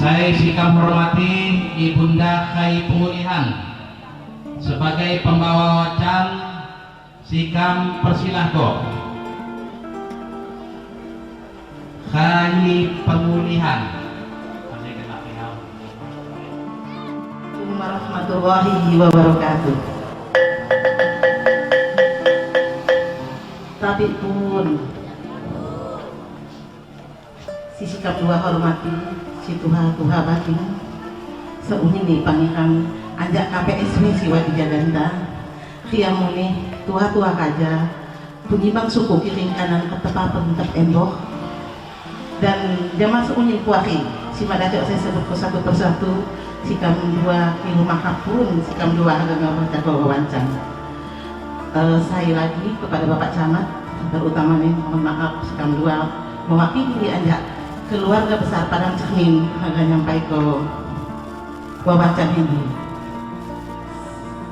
Saya sikam hormati Ibunda Kai Pengulihan sebagai pembawa wacan, sikam persilahko. Kai Pengulihan. Warahmatullahi wabarakatuh. Tapi pun sisi dua hormati si Tuha Tuha batin seunyi nih pangiran anjak KPSW siwa di Jaganta khiamuni Tuha Tuha kaja penyibang suku kiring kanan ketepa pentep emboh dan jama seunyi kuari si madacok saya sebut ke satu persatu sikam dua di rumah kapun sikam dua agama wawancang. Saya lagi kepada Bapak Camat terutama nih mohon maaf sikam dua mewakili anjak keluarga besar Padang Cermin agak nyampai ke wawacan ini.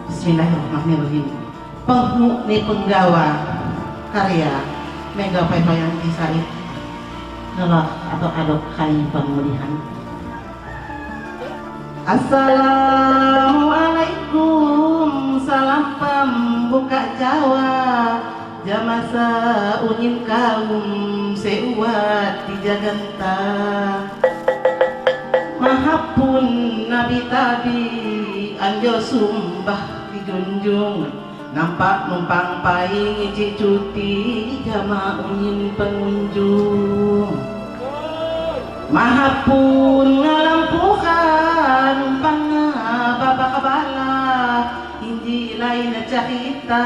Bismillahirrahmanirrahim. Penghuni penggawa karya Mega Payayanti Said ngelak atau adok kai pemulihan. Assalamualaikum, salam pembuka Jawa, jamasa unyin kaum seuat di Jaganta. Mahapun Nabi tabi anjo sumbah dijunjung, nampak numpang paing icik cuti jama unyin pengunjung. Mahapun ngalampuhan numpang babak kabala inji lain cerita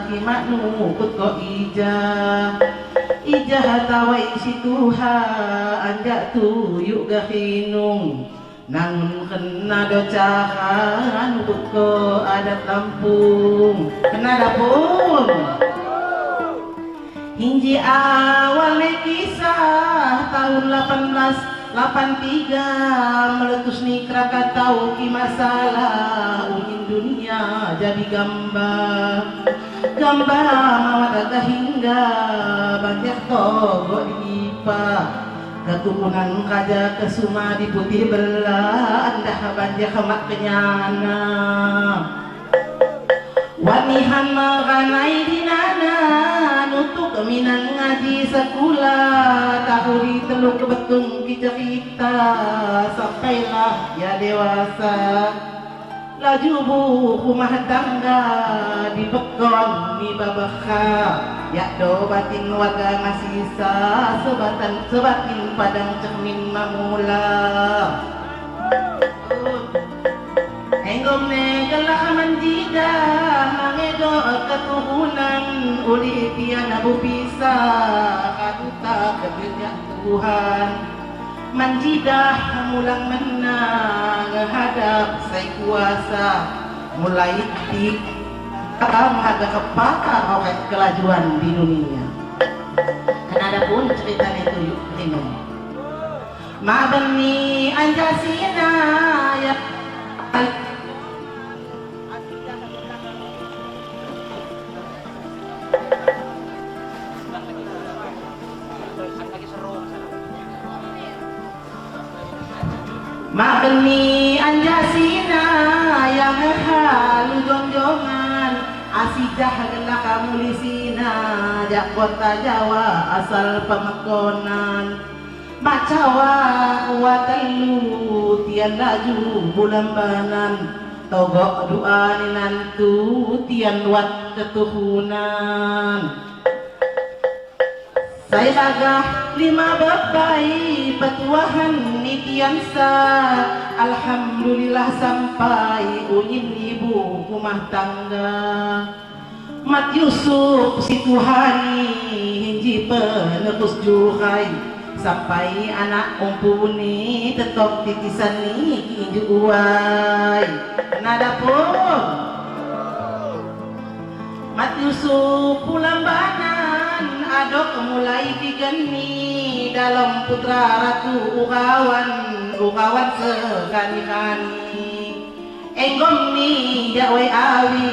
kimak nukut ko ija ija tawai si Tuha anjak tuyuk gahinung nangun kena do cahan nukut ko adat Lampung kena dapun. Hinji awal kisah tahun 1883 meletus nih Krakatau ki masalah ungin dunia jadi gambar gambar mawat hingga banyak togo diipa keturunan kaja kesuma di putih belah andah banyak mak kenyana wanihan meranai dinana nutuk minan ngaji sekolah tahu di teluk betung ki cerita sampailah ya dewasa laju rumah tangga di bekon di babakha ya do batin warga ngasisa sebatan sebatin Padang Cermin mamula. Enggom ne gelak manjida mangedo keturunan uli tian abu bisa kaduta kebilnya Tuhan manjidah mulang menang hadap sai kuasa mulai ti agak kepakar oleh kelajuan di dunia. Kan ada pun cerita itu yuk minum. Mabeni anjasina ya Mabeni anjasina yang halu jongjongan asijah gelak kamulisina jak kota Jawa asal pemekonan macawa kuat telu tian laju bulambanan togok doa nantu tian wat keturunan. Saya gagah lima bebai petuahan nitiansa alhamdulillah sampai unyin ibu rumah tangga Mat Yusuf si Tuhani hinji penerus juhai sampai anak umpuni tetap titisan ni kinju uai nada pun Mat Yusuf pulambanan adok mulai digeni dalam putra ratu ukawan ukawan sekani-kani enggom ni jakwe awi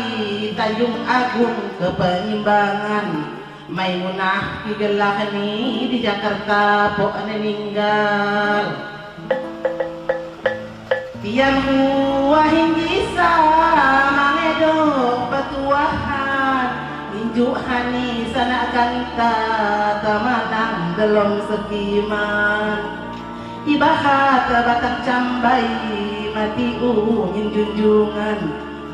Tanjung Agung ke Penyimbangan Maimunah digelah ni di Jakarta pok meninggal. Tian huahin bisa mangedok petuahan injuk hani sanak kanta tamanang delom sekiman ibahat batang cambai mati unyin junjungan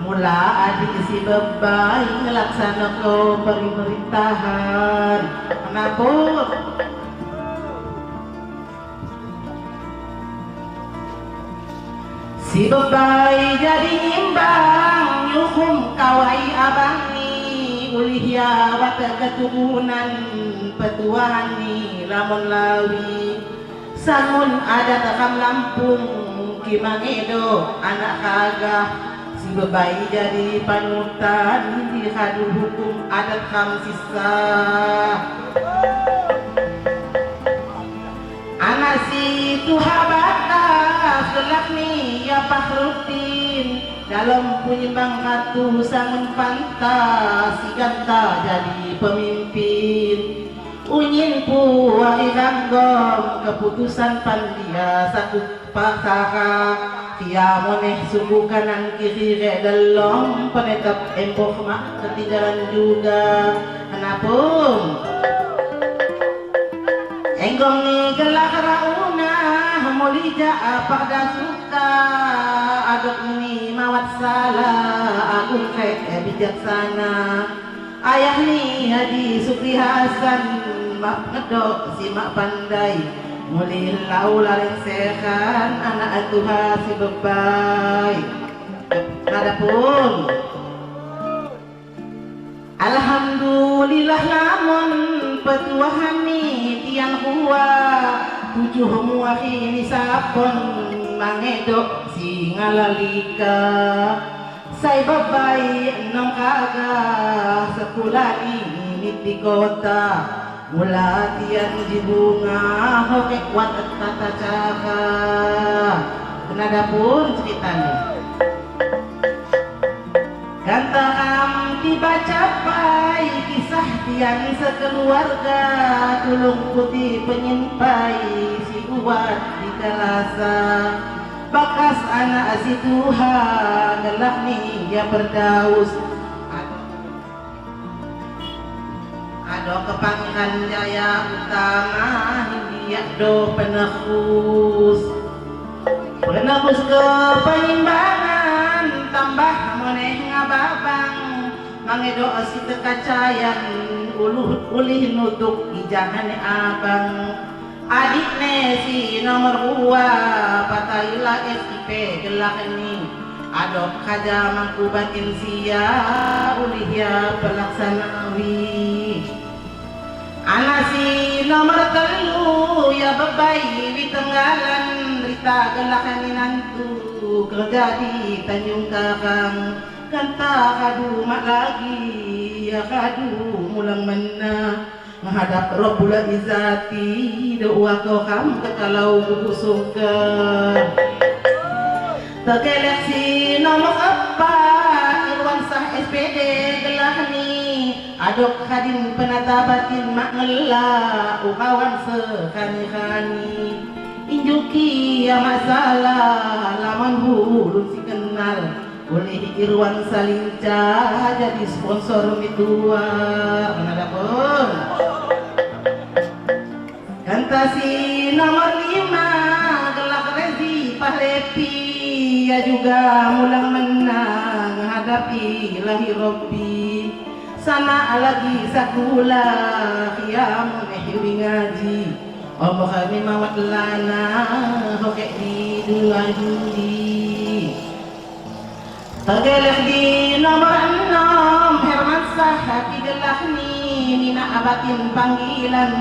mula adik si bebai ngelaksana ko pemerintahan kenapa si bebai jadi nyimbang nyuhum kawai abang ni ulih ya wata keturunan petuahan ni lamun lawi sangun adat rekam Lampung kimangedo anak kagah si bebai jadi panutan di hadu hukum adat kam sisa anak si Tuha batas gelak ni ya Fakhruddin dalam penyimbang ratu sangun pantas si ganta jadi pemimpin unyin puai ranggom keputusan pandia satu pakara kia moneh suku kanan kiri delom penetap empoh mak ketinggalan juga kenapun enggom ni gelak rauna mulija pada suka aduk ni mawat salah agung kek bijaksana ayah ni Haji Sukri Hasan mak ngedok si mak pandai muli lau laren sehan anak Tuhan si bebai adapun alhamdulillah lamun petuahan ni tiang huwa tujuh muakhini sapon mangedok si ngalalika say babai enam kagah sekolah ini di kota mula tian di bunga hoke kuat tata cara kenada pun ceritanya gantaram tiba capai kisah tian sekeluarga tulung putih penyimpai si uat di kelasa bakas anak si Tuhan gelak ni ya berdaus ado kepangan jaya utama Hindia do penerus penerus ke penyimbangan tambah moneh ngababang mangedo si tekacayan uluh ulih nutuk ijangan abang adik nesi nomor dua patailah SIP gelak ni adok kaja mangku batin sia ulih ya pelaksanawi anak si nomor telu ya bebai di tenggalan berita gelak ni nantu kerja di Tanjung Karang kanta kadu mak lagi ya kadu mulang mana menghadap Rabbul Izzati doa kau kam kalau buku sungkem terkelek si nomor empat Irwan Sah SPD gelah ni adok kadin penata batin mak ngela ukawan sekani-kani injuki ya masalah laman hulun si kenal oleh Irwan Salinca jadi sponsor mitua kenada pun gantasi nomor 5 gelak Rezi Pahlepi ya juga mulang menang hadapi ilahi Robbi sana lagi sakula qiyam ehwi ngaji Allah kami mawat lana hoke di dua juli tergelek di nomor 6 Herman Sah gelah ni mina abatin panggilan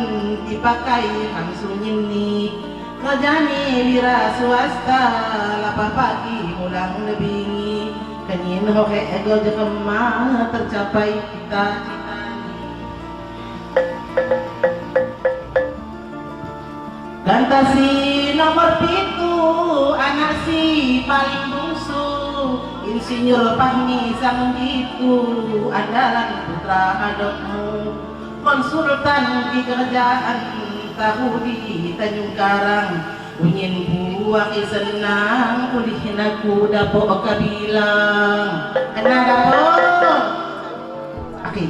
dipakai hamsunyin ni kerjani wira swasta lapah pagi mulang lebingi kenyin hoke ego jekema tercapai cita-cita gantasi nomor 7 anak si paling bungsu insinyur Fahmi sang gitu andalan putra adokmu konsultan di kerjaan tahu di Tanjung Karang unyin Kuwaki senang ulih naku dapok kabilang kena dapok aki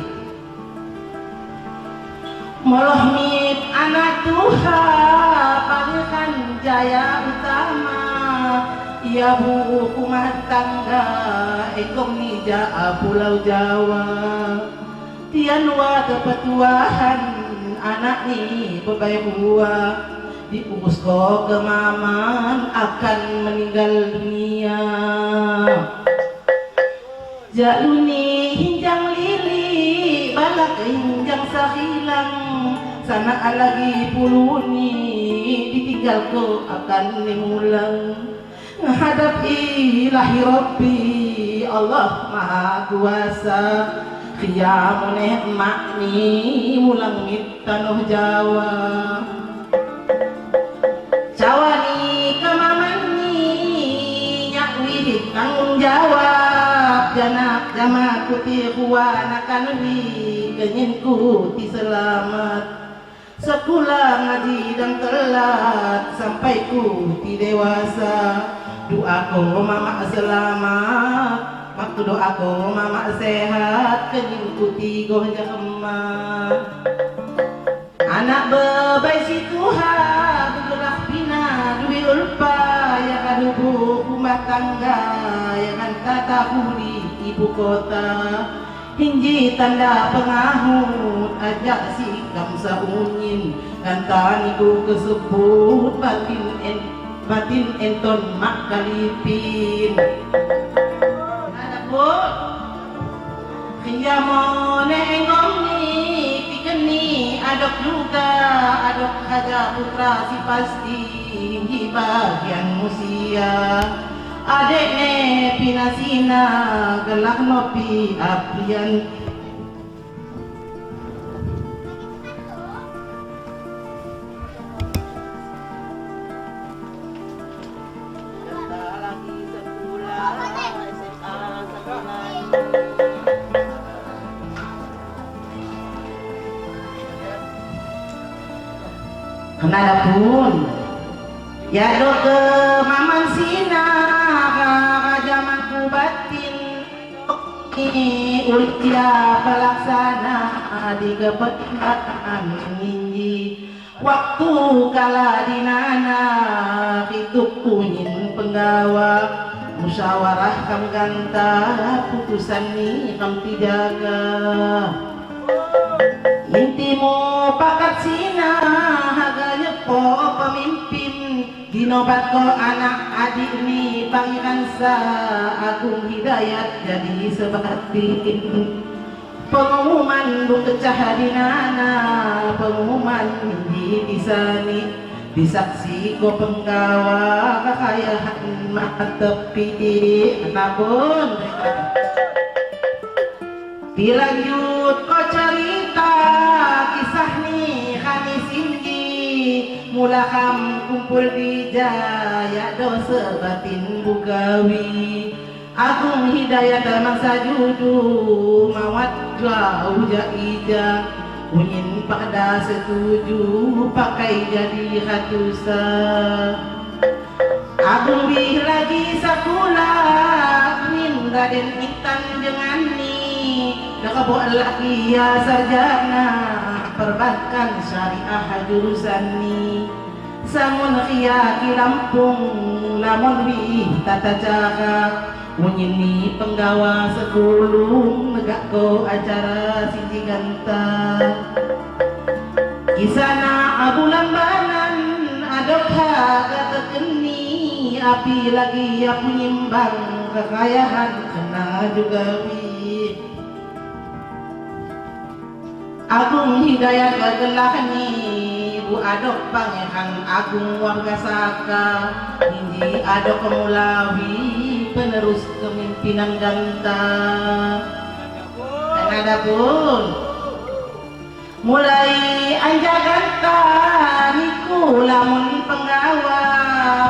Molohmit anak Tuha palihan jaya utama ia bu rumah tangga ekong nija pulau Jawa tian wa kepetuahan anak ni bebai buah diurus ko kemaman akan meninggal dunia jaluni hinjang lili balak hinjang sahilang sana lagi puluni ditinggal ko akan nimulang hadap ilahi Rabbi Allah Maha Kuasa khiyamune makni mulang tanuh Jawa cawani kemamani nyakwi tanggung jawab janak jama kuti kuwanakan wi kenyinku ti selamat sekolah ngaji dan telat sampai ku ti dewasa doaku mama selamat waktu doaku mama sehat kenyinku ti goh jama anak bebai si Tuhan bergerak bina duwi ulpa ya kadubu rumah tangga ya kan tata huli ibu kota hinji tanda pengahut ajak sikam saunyin gantaniku kesebut batin enton mak kalipin adapun khiyamone engomni tikeni adok juga adok haja putra si pasti hinji bagian musia adek ne pinasina gelak nopi aprian lagi sekolah SMA sekolah kenada pun ya do ke maman sina jamanku batin ulia pelaksana di kepetikan ninji waktu kala dinana hidup kunyin penggawa musyawarah kam ganta putusan ni kam tijaga intimu pakat sina haganya po pemimpin dinobat ko anak adik ni pangeran sa Agung Hidayat jadi sebatin pengumuman bukecah dinana pengumuman di disani disaksi ko penggawa kekayaan matepi anapun dilanjut ko cerita kisah ni kami singgi mula kam kumpul di jaya dosa batin bugawi Agung Hidayat mangsa judu mawat jauh ija unyin pada setuju pakai jadi hatusa Agung bih lagi sakulah min Raden Intan dengan ni nakabo lagi ya sarjana perbankan syariah jurusan ni sangun khiyaki Lampung lamun wih tata cara unyin ni penggawa sekulung negak ko acara siji ganta kisana abu lambanan adok haga tekeni api lagi ya penyimbang kekayaan kena juga wi Agung Hidayat gegelah ni Bu adok pangeran Agung warga Saka Inji adok kemulawi penerus kepemimpinan ganta dan adapun mulai anja ganta niku lamun penggawa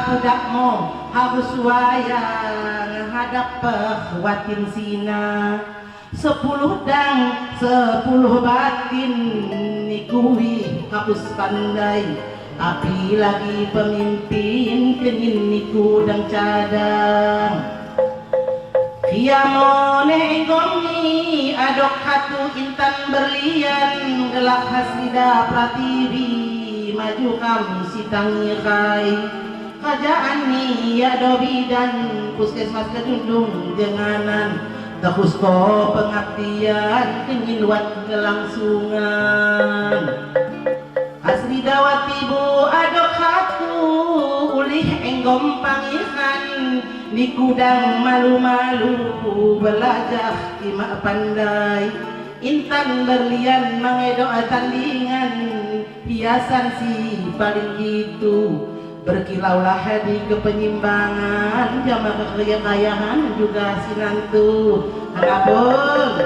budakmu harus wayang hadap pehwatin sina 10 dang 10 batin nikuwi hapus pandai Api lagi pemimpin kenin niku dang cadang. Kiamone enggomi adok hatu intan berlian gelak hasida pratiwi maju kam sitangi kai. Kerajaan ni ya dobidan puskesmas kedundung jenganan terus ko pengabdian kenyilwat kelangsungan. Asri dawati bu adok hatu ulih enggom pangihan di kudang malu-malu belajar kimak pandai intan berlian mangedo tandingan hiasan si paling gitu berkilaulah di kepenyimbangan jama kekayaan juga sinantu hanapun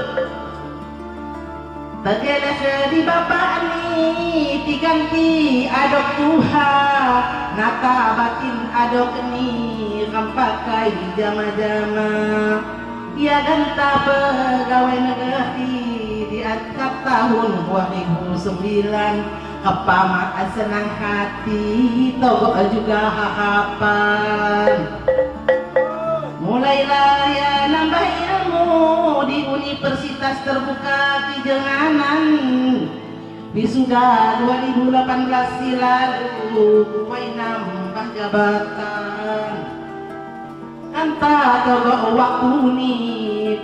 tegeleh di bapak ni diganti adok tuha nata batin adok ni rampakai jama-jama ya ganta pegawai negeri di akad tahun 2009 kepama senang hati togok juga harapan. Mulailah ya nambah ilmu di Universitas Terbuka Kijenganan. Wisuda 2018 silalu kuai nambah jabatan. Kanta togok waktu ni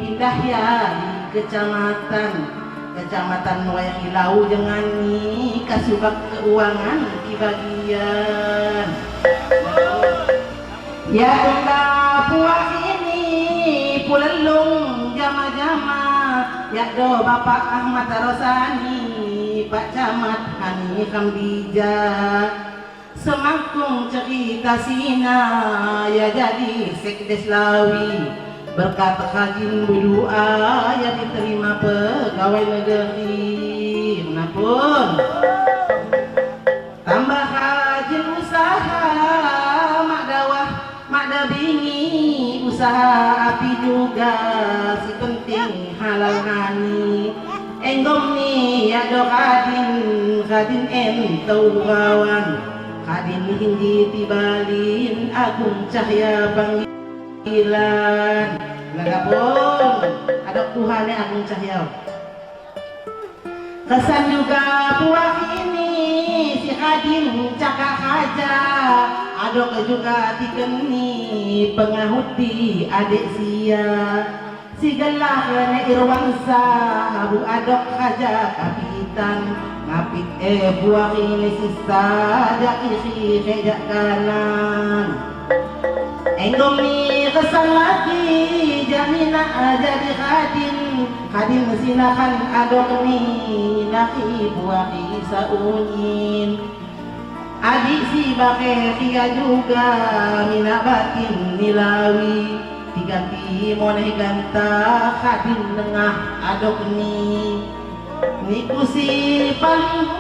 pindah ya di kecamatan. Kecamatan Waihilau jangan ni kasubag keuangan di bagian. Ya tunda puas ini pulelung jama-jama ya do Bapak Ahmad Rosani Pak Camat Hani Khamdija semangkung cerita sina ya jadi sekdes Lawi berkat rajin berdoa ya diterima pegawai negeri. Napun tambah rajin usaha mak dawah mak dabingi usaha api juga si penting halal hani enggom ni ya do kadin kadin entau kawan kadin hindi tibalin agung cahya panggilan. Lagapun adok Tuhannya agung cahya. Kesan juga buah ini si kadin cakak haja adok juga dikeni pengahuti adik sia si gelah kena irwansa bu adok haja kapitan ngapit buah ini sisa jak kiri jak kanan. Enggom ni kesan lagi jamina jadi kadin kadin sinakan adok ni naki buahi saunyin adik si bake kia juga mina batin nilawi diganti moneh ganta kadin tengah adok ni niku si paling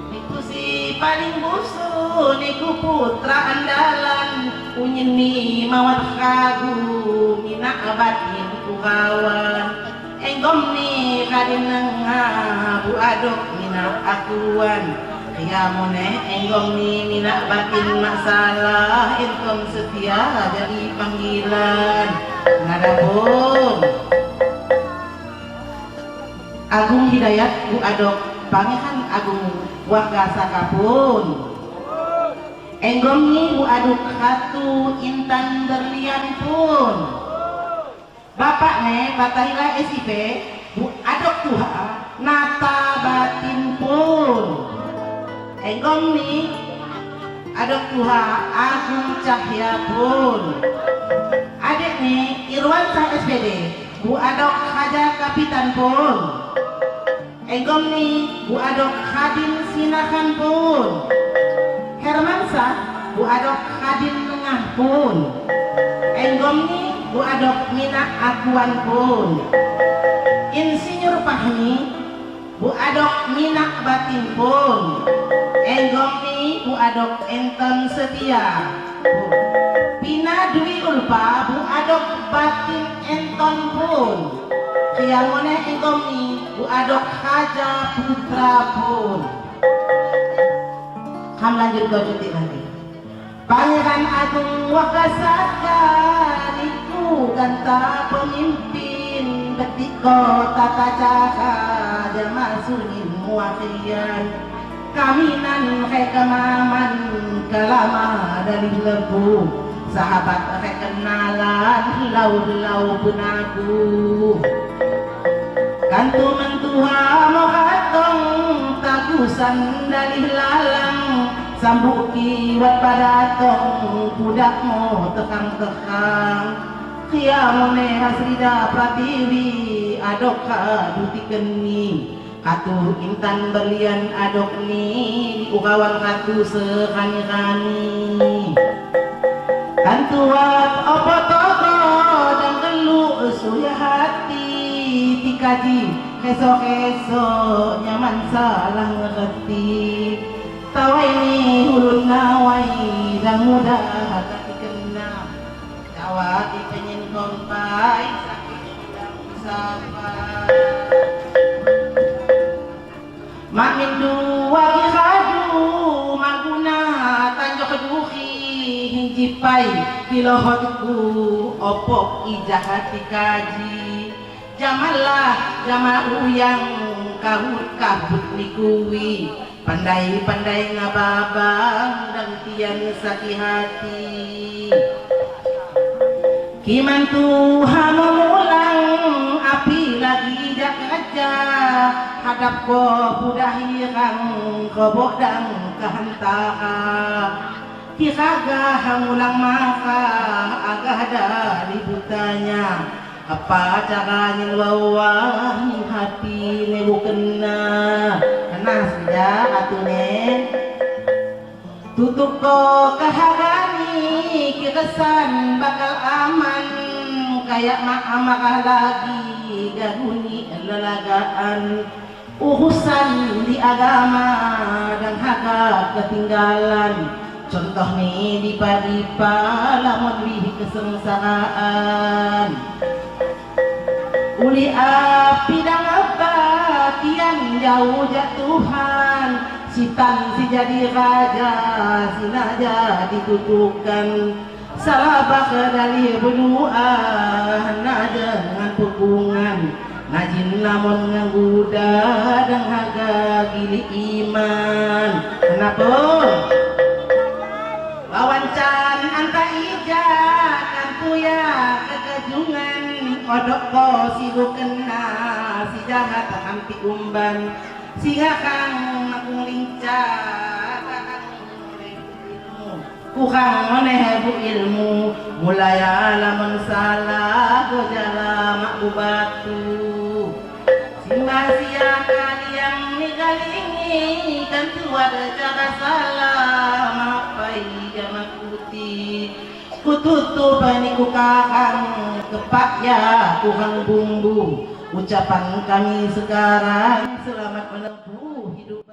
niku si paling busu niku putra andalan unyin ni mawat kagu mina batin kukawan enggom ni kadin nengah bu adok mina akuan kiamone enggom ni mina batin masalah entom setia jadi panggilan. Ngadapun Agung Hidayat bu adok pangeran Agung warga sakapun enggom ni bu aduk hatu intan berlian pun bapak ne batahila SIP bu adok tuha nata batin pun enggom ni adok tuha agung cahya pun adik ni Irwansyah SPD bu adok haja kapitan pun enggom ni bu adok khadin sinakan pun Hermansah bu adok khadin tengah pun enggom ni bu adok mina akuan pun Insinyur Fahmi bu adok mina batin pun enggom ni bu adok enton setia pun Pina Dwi Ulfa bu adok batin enton pun. Khiamone ingkom ni bu adok haja putra pun. Kam lanjut kau cuti lagi. Pangeran Agung Wakasaka niku ganta pemimpin betik kota tata cara jama sunin muakhian kaminan kemaman kalama dari lebu sahabat kenalan lau-lau penagu kantu mentua mohatong tagusan dalih lalang sambuk kiwat pada tong kudak mo tekang-tekang khiamone hasrida pratiwi adok kaduti keni katu intan berlian adok ni di ukawan katu sekani-kani kantuat opo toko dan gelu suya hati tikaji keso-keso nyaman salah ngerti tawai ni hulun nawai dan muda hati kena dawati penyin kompai sakit dan sapa mak min dua khadu maguna tanjok duhi hinjipai kilohotku opok ijahati kaji jamalah jama uyang kahut kabut nikuwi pandai-pandai ngababang dan tian sakit hati kiman Tuhan memulang api lagi jak aja hadap ko budahirang kobodang kehantaha kiraga hangulang maka agah dari butanya apa caranya wawah hati nebu kena kena sudah atune tutup ko kahagani kiresan bakal aman kayak mak lagi gaguni lelagaan urusan di agama dan hak ketinggalan contoh nih di padipa lamun wih kesengsaraan uli api dan apa tian jauh jatuhan sitan si jadi raja sinaja ditutukan salabak dari berdoa dengan pukungan ngajin namun ngangguda dan haga gili iman kenapa wawancan anta ija kantuya kekejungan odok ko sibu kena si jahat hampi umban si kakang nakung lincah kakang kurang menebu ilmu mulai lamun salah gojala mak batu simbah sia kalian nigalingi kan tua cara salah mapai jamakuti kututup niku kakang kepak ya kurang bumbu ucapan kami sekarang selamat menempuh hidup.